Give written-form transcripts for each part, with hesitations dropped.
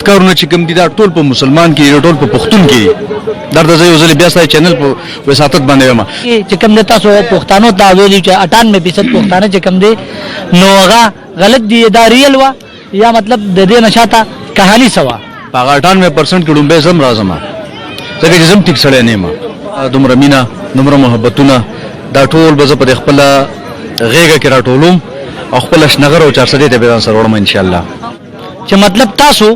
کارونه چې کوم دي دا ټول په مسلمان کې دي، ټول په پښتون کې دي. درته زه یو ځل بیا ستاسو چینل په وساطت باندې وایم چې کوم د تاسو پښتانو ته ویلي چې 98% پښتانه چې کوم دي نو هغه غلط دي، دا ریل وا یا مطلب د دې نشاته کہانی سوا. په هغه 98% کې ړومبی زم راځم، ځکه چې زم ټیک سړی نه یم. دومره مینه، دومره محبتونه، دا ټول به زه په دې خپله غېږه کې راټولوم او خپله شنغر او چارسدې ته به ځان سره وړم انشاءالله. چې مطلب تاسو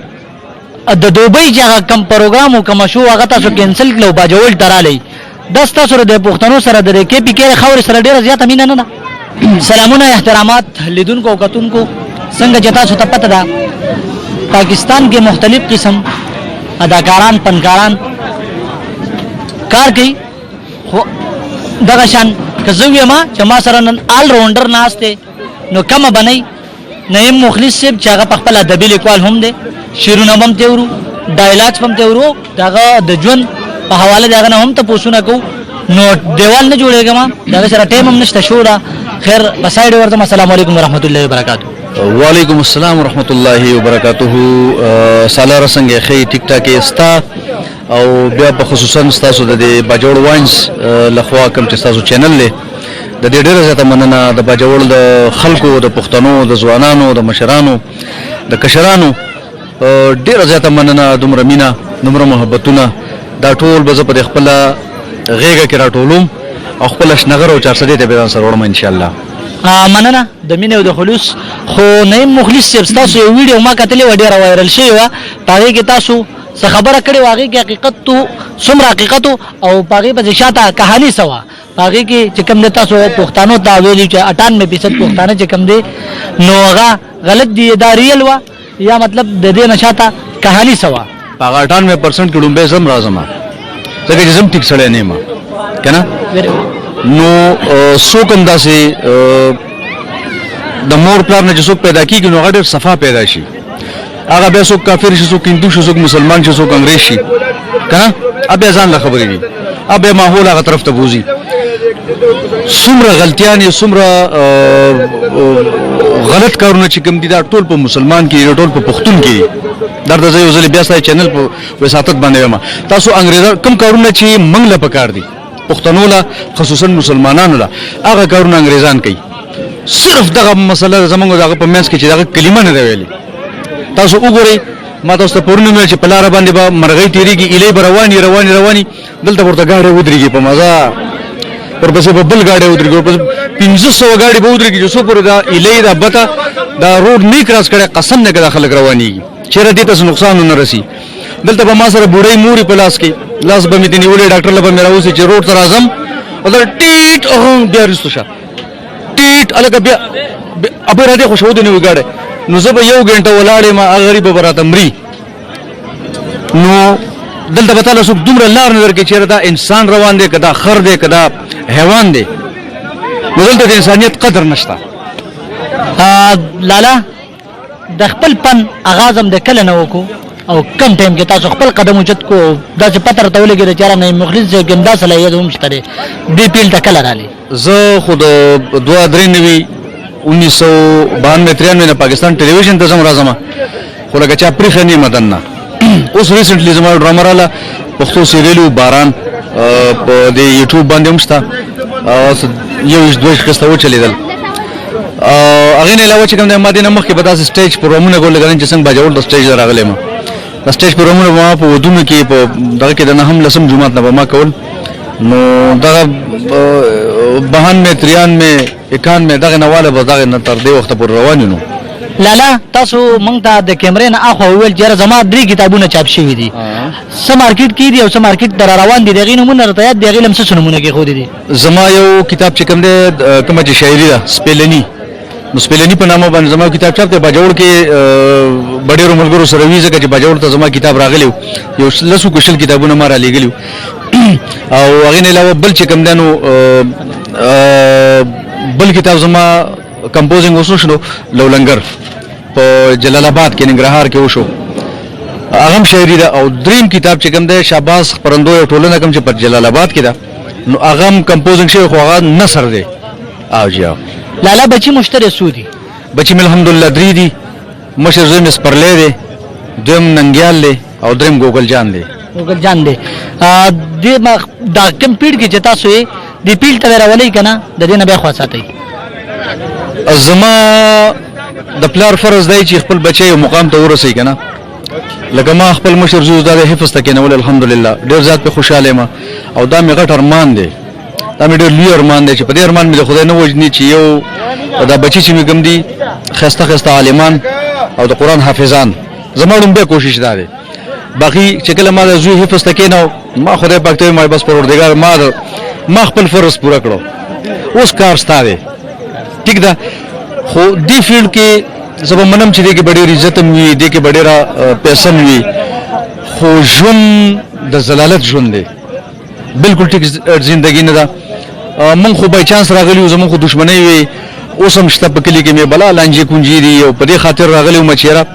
د دوبۍ چې هغه کوم پروګرام او کوم شو هغه تاسو کینسل کړو، باجوړ ته رالی، دا ستاسو د پښتنو سره د کې پی کې خاورې سره ډېره زیاته مینه نه ده. سلامونه احترامات لیدونکو او کتونکو، څنګه چې تاسو ته پته ده پاکستان کې مختلف قسم اداکاران فنکاران کار کوي، خو دغه شان که زه ویم چې ما سره نن آل راونډر ناست دی نو کمه به نه نعیم مخلص صاحب چې هغه په خپل ادبي لیکوال هم دی، شعرونه به هم ترې اورو، ډایلاګز به هم ترې اورو، د هغه د ژوند په حواله د هغه نه هم تپوسونه کوو. نو دیوال نه جوړېږم، د هغه سره ټایم هم نشته، شو ده خیر په سایډ ورځم. السلام علیکم ورحمت الله وبرکاته. وعلیکم السلام ورحمت الله وبرکاته. سالار څنګه ښه ټیک ټاک یې ستا او بیا په خصوصا ستاسو د دې باجوړ واینز لخوا کوم چې ستاسو چینل دی د دې ډېره زیاته مننه. د باجوړ د خلکو، د پښتنو، د ځوانانو، د مشرانو، د کشرانو ډېره زیاته مننه. دومره مینه، دومره محبتونه، دا ټول به زه په دې خپله غېږه کې راټولوم او خپله شنغر او چارسدې ته به ځان سره وړم انشاءالله. مننه د مینې او د خلوص. خو نعیم مخلص صاحب ستاسو یو ویډیو ما کتلې وه، ډېره وایرل شوې وه، په هغې کې تاسو څه خبره کړې وه، هغې کې حقیقت څومره حقیقت او په هغې پسې شاته کهاني څه وه؟ په هغې کې چې کوم دی تاسو پښتانو ته ویلي چې 98% پښتانه چې کوم دی نو هغه غلط دي، دا ریل وه یا مطلب د دې نه شاته کهاني څه وه؟ په هغه 98% کې ړومبی زم راځم، ځکه چې زم ټیک سړی نه یم که نه. نو څوک هم داسې د مور پلار نه چې څوک پیدا کېږي نو هغه ډېر صفا پیدا شي، هغه بیا څوک کافر شي، څوک هندو شي، څوک مسلمان شي، څوک انګرېز شي که نه، بیا ځان له خبرې دي، بیا ماحول هغه طرف ته بوځي. څومره غلطیانې، څومره غلط کارونه چې کوم دي دا ټول په مسلمان کې دي، ټول په پښتون کې دي. درته زه یو ځل بیا ستاسو چینل په وساطت باندې وایم، تاسو انګرېزان کوم کارونه چې موږ له پکار دي پښتنو له، خصوصا مسلمانانو له، هغه کارونه انګرېزان کوي. صرف دغه مسله زمونږ د هغه په منځ کې چې دغه کلمه نه ده ویلې. تاسو وګورئ، ما تاسو ته پرون وویل چې په لاره باندې به مرغۍ تېرېږي، ایلۍ به رواني رواني رواني، دلته ورته ګاډی ودرېږي په مزه، ورپسې به بل ګاډی ودرېږي، ورپسې 500 ګاډي به ودرېږي چې څو پورې دا ایلۍ دا بته دا روډ نه کراس کړی، قسم نه که دا خلک روانېږي، چېرې دې ته څه نقصان ونه رسي. دلته به ما سره بوډۍ مورې په لاس کې، لاس به مې ترې نیولی، ډاکټر له به مې راوستي چې روډ ته راځم او دا ټیټ بیا وروسته شه ټیټ هلکه بیا ابه را دې خو شو دې نه وي ګاډی. نو زه به یو ګنټه ولاړ یم، هغه غریب به راته مري. نو دلته به تاله څوک دومره لار نه درکوي چېرې دا انسان روان دی که دا خر دی که دا حیوان دی. نو دلته د انسانیت قدر نشته. لالا د خپل فن اغاز هم د کله نه وکړو او کم ټایم کې تاسو خپل قدم اوچت کو، داسې پته راته ولګېده چې یاره نعیم مخلص صاحب کې همدا صلاحیت هم شته دی، دې پیل ته کله راغلی؟ زه خو د 293 1992 93 نه پاکستان ټلویزیون ته ځم راځم، خو لکه چا پرېښی نه یم دننه. اوس ریسنټلي زما یو ډرامه راله، پښتو سیریل و باران، په دې یوټیوب باندې هم شته، 21 22 قسطه وچلېدل. هغې نه علاوه چې کوم دی ما دې نه مخکې به داسې سټیج پروګرامونه کول، لکه نن چې څنګه باجوړ ته سټیج ته راغلی یم، د سټیج پروګرامونه به ما په ودونو کې په دغه کې د نهم لسم جومات نه به ما کول. نو دغه 92 93 91 دغه نواله به دغه نه تر دې وخته پورې روان یو. نو لالا تاسو موږ ته د کیمرې نه اخوا وویل چې یاره زما 3 کتابونه چاپ شوي دي، څه مارکیټ کې دي او څه مارکیټ ته را روان دي، د هغې نومونه راته یاد دي، هغې له هم څه څه نومونه کېښودي دي؟ زما یو کتاب چې کوم دی کومه چې شاعري ده سپېلني، نو سپېلني په نامه باندې زما یو کتاب چاپ دی. باجوړ کې به ډېرو ملګرو سره وي، ځکه چې باجوړ ته زما کتاب راغلی و، یو لسو که 20 کتابونه ما رالیږلي وو. او هغې نه علاوه بل چې کوم دی نو بل کتاب زما کمپوزینګ اوس وشو لولنګر په جلال آباد کې ننګرهار کې وشو، هغه هم شاعري ده. او دریم کتاب چې کوم دی شهباز خپرندوی ټولنه کوم چې په جلال آباد کې ده، نو هغه هم کمپوزینګ شوی، خو هغه نثر دی. او جی لالا بچی مشتری څو دي؟ بچی مې الحمدلله 3 دي. مشر زوی مې سپرلی دی، دویم ننګیال دی او دریم ګوګل جان دی. ګوګل جان دی. دې دا کوم پیړ کې چې تاسو یې دې پیړ ته راولئ که نه، د دې نه بیا خوا ساتئ؟ زما د پلار فرض دی چې خپل بچی یو مقام ته ورسوي که نه. لکه ما خپل مشر زوی دا د حفظ ته کېنول، الحمدلله ډېر زیات پرې خوشحاله یم او دا مې غټ ارمان دی، دا مې ډېر لوی ارمان دی چې په دې ارمان مې د خدای نه وژني چې یو دا بچي چې مې کوم دي ښایسته ښایسته عالمان او د قرآن حافظان، زما لومړی کوشش دا دی. باقي چې کله ما د زوی حفظ ته کېناو، ما خدای پاک ته وویل بس پروردګار ما خپل فرض پوره کړو، اوس کار ستا دی، ټیک ده. خو دې فیلډ کې زه به منم چې دې کې به ډېر عزت هم وي، دې کې به ډېره پیسه هم وي، خو ژوند د ذلالت ژوند دی، بالکل ټیک زندګي نه ده. موږ خو بای چانس راغلي یو، زموږ خو دښمنۍ وي، اوس هم شته په کلي کې مې بلا لانجې کونجې دي، او په دې خاطر راغلی وم چې یاره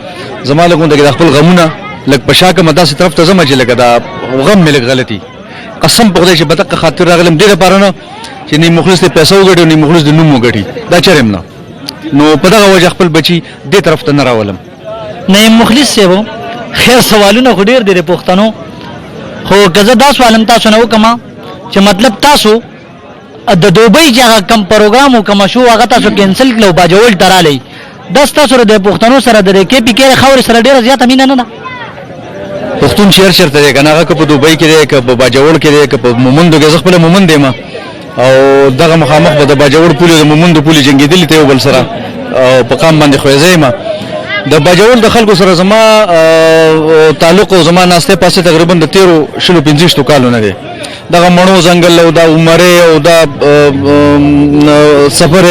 زما لږ غونډه کې د خپل غمونه لږ په شا کړم، داسې طرف ته ځم چې لکه دا غم مې لږ غلطي. قسم په خدای چې په دقه خاطر راغلم، دې لپاره نه چې نیم مخلص دې پیسه وګټي او نیم مخلص دې نوم وګټي، دا چېرې هم نه. نو په دغه وجه خپل بچي دې طرف ته نه راولم. نیم مخلص صاحب خیر سوالونه خو ډېر دي د پښتنو، خو که زه دا سوال هم تاسو نه وکړم چې مطلب تاسو د دوبۍ چې هغه کوم پروګرام و کومه شو هغه تاسو کینسل کړل او باجوړ ته رالئ، دا ستاسو د پښتنو سره د کې پي کې خاورې سره ډېره زیاته مینه نه ده؟ پښتون چې هر چېرته دی که نه، هغه که په دوبۍ کې دی، که په باجوړ کې دی، که په مومندو کې، زه خپله مومند یم او دغه مخامخ به د باجوړ پولې د مومندو پولې جنګېدلي ته یو بل سره او په قام باندې خویزه یم. د باجوړ د خلکو سره زما تعلق او زما ناسته پاسته تقریبا د تېرو شلو پنځویشتو کالو نه دی. دغه مڼو ځنګل او دا عمرې او دا سفر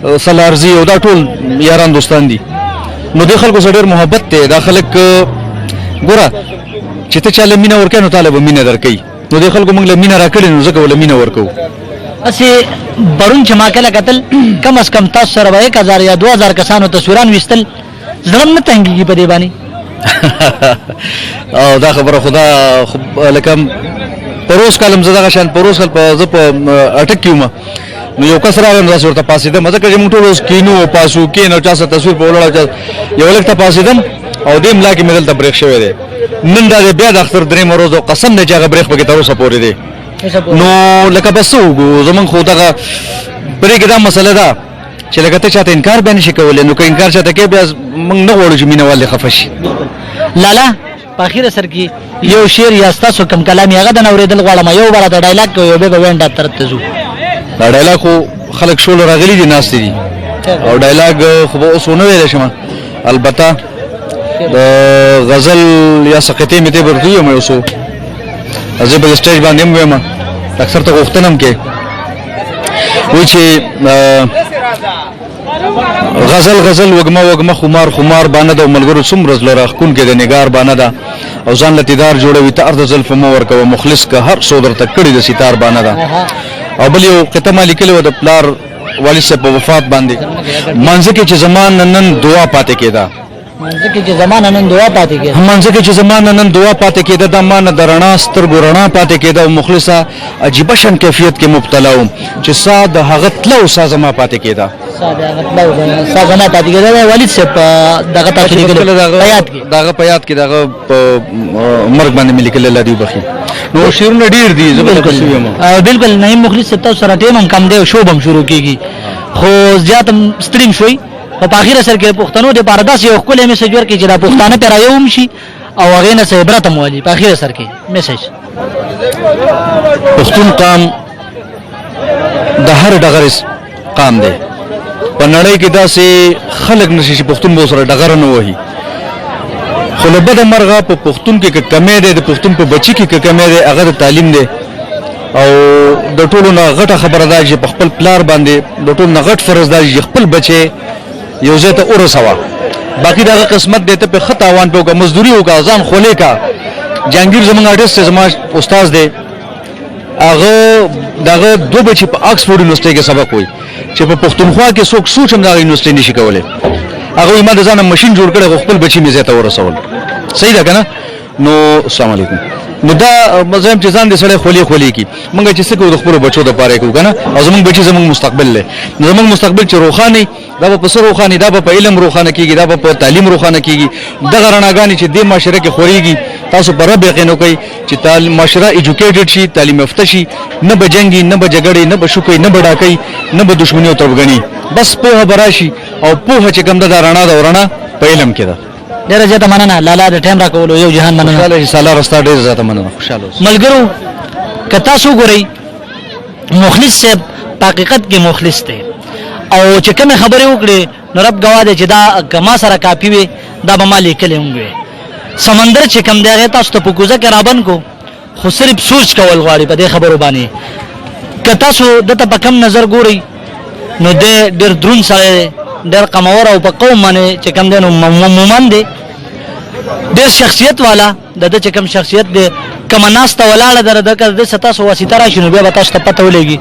او سلارزي او دا ټول یاران دوستان دي. نو دې خلکو سره ډېر محبت دی. دا خلک ګوره چې ته چا له مینه ورکوې نو تا له به مینه درکوي، نو دې خلکو موږ له مینه راکړې نو ځکه ورله مینه ورکوو. هسې پرون چې ما کله کتل کم از کم تاسو سره به 1000 یا 2000 کسانو تصویران ویستل، زړه هم نه تنګېږي په دې باندې؟ او دا خبره خو دا لکه پروس کال هم زه دغه شان پروس کال زه په اټک کې وم، نو یو کس راغی نو داسې ورته پاڅېدم، ځکه چې موږ ټول اوس کینو او پاسو کېنو او چا سره تصویر په ولاړه چا یو لږ ته پاڅېدم او دې ملا کې مې دلته برېښ شوی دی. نن دا دی بیا د اختر درېیمه ورځ ده، قسم دی چې هغه برېښ پکې تر اوسه پورې دی. نو لکه بس څه وکړو، زموږ خو دغه په دې کې دا مسله ده چې لکه ته چاته انکار بیا نشي کولی، نو که انکار چاته کوې بیا موږ نه غواړو چې مینه وال دې خفه شي. لالا په اخیره سر کې یو شعر یا ستاسو کوم کلام یې هغه د نه اورېدل غواړم، یو به راته ډایلاګ کوي او بیا به وینډا طرف ته ځو. دا ډایلاګ خو خلک شول راغلي دي، ناستې دي، او ډایلاګ خو به اوس ونه ویلی شم، البته د غزل یا سقطې مې ته به ورته ووایم، یو څو زه به د سټیج باندې هم وایم، اکثر ته غوښتنه هم کوي. وایي چې غزل غزل وږمه وږمه خمار خمار بانه ده، او ملګرو څومره زړه راښکونکی د نګار بانه ده، او ځان له تیدار جوړوي ته ارده زلفو مه ورکوه، مخلص که هر څو درته کړي د ستار بانه ده. او بل یو قطعه ما لیکلې وه د پلار والد صاحب په وفات باندې، منځ کې چې زما نن دعا پاتې کېده، منځ کې چې زما نن دعا پاتې کېده، منځ کې چې زما نن دعا پاتې کېده، دا ما نه د رڼا سترګو رڼا پاتې کېده، او مخلصه عجیبه شان کیفیت کې مبتلا وم چې سا د هغه تله او سا زما پاتې کېده، سا د هغه تله او سا زما پاتې کېده. دا والد صاحب دغه تاسو لیکلی په یاد کې، دغه په یاد کې دغه په مرګ باندې مې لیکلی، الله دې وبخښي. نو شعرونه ډېر دي، زه به تاسو وایم. بالکل نعیم مخلص صاحب تاسو سره ټایم هم کم دی او شوب هم شروع کېږي، خو زیات هم ستړي هم شوئ، خو په اخیره سر کې پښتنو دپاره داسې یو ښکلی میسج ورکړي چې دا پښتانه پرې رایو هم شي او هغې نه څه عبرت هم والي. په اخیره سر کې میسج. پښتون قام د هر ډغرې قام دی، په نړۍ کې داسې خلک نشي چې پښتون به سره ډغره نه وهي، خو له بده مرغه په پښتون کې که کمی دی، د پښتون په بچي کې که کمی دی، هغه د تعلیم دی. او د ټولو نه غټه خبره دا چې په خپل پلار باندې د ټولو نه غټ فرض دا چې خپل بچی یو ځای ته ورسوه، باقي د هغه قسمت دی، ته پرې ښه تاوان پرې وکړه، مزدوري وکړه، ځان خولې کړه. جهانګیر زموږ آرټسټ دی، زما استاد دی، هغه د هغه دوه بچي په آکسفورډ یونیورسټۍ کې سبق وایي، چې په پښتونخوا کې څوک سوچ هم د هغه یونیورسټۍ نشي کولی. هغه وایي ما د ځانه مشین جوړ کړی خو خپل بچي مې ځای ته ورسول. صحیح ده که نه؟ نو السلام علیکم. نو دا زم چې ځان دې سړی خولې خولې کی. مونږ چې څه کوو د خپلو بچو دپاره یې کوو که نه، او زمونږ بچي زمونږ مستقبل دی. نو زمونږ مستقبل چې روښانه، دا به په څه روښانه؟ دا به په علم روښانه کېږي، دا به په تعلیم روښانه کېږي. دغه رڼاګانې چې دې معاشره کې خورېږي، تاسو په رب یقین وکړئ چې معاشره ایجوکیټډ شي، تعلیم یافته شي، نه به جنګي، نه به جګړې، نه به شوکې، نه به ډاکۍ، نه به دښمني او تربګني. بس پوهه به راشي، او پوهه چې کوم ده دا رڼا ده، او رڼا په علم کې ده. ډېره زیاته مننه لالا د ټایم راکولو، یو جهان مننه. خوشحاله شي سالار، ستا ډېره زیاته مننه، خوشحاله اوسئ. ملګرو، که تاسو ګورئ مخلص صاحب په حقیقت کې مخلص دی، او چې کومې خبرې وکړې نو رب ګواه دی چې دا که ما سره کاپي وي دا به ما لیکلې هم وي. سمندر چې کوم دی هغې تاسو ته په کوزه کې رابند کو، خو صرف سوچ کول غواړي په دې خبرو باندې. که تاسو ده ته په کم نظر ګورئ نو دی ډېر دروند سړی دی، ډېر قمور او په قوم باندې چې کوم دی نو مومن دی، ډېر شخصیت والا. د ده چې کوم شخصیت دی، کومه ناسته ولاړه ده، د که د څه تاسو واسطه راشي نو بیا به تاسو ته پته ولګي.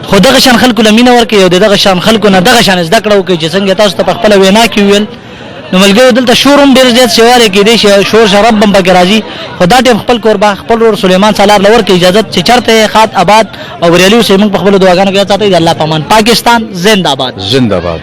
خو دغه شان خلکو له مینه ورکوي او د دغه شان خلکو نه دغه شان زده کړه وکړي چې څنګه تاسو ته په خپله وینا کې وویل. نو ملګرو، دلته شور هم ډېر زیات سیوالی کېدای شي، شور شراب هم پکې راځي، خو دا ټایم خپل کوربه خپل ورور سلیمان سالار له ورکړي اجازت چې چېرته یې ښاد آباد او بریالي اوسئ. موږ په خپلو دعاګانو کې یاد ساتئ. د الله په امان. پاکستان زنده آباد. زنده آباد.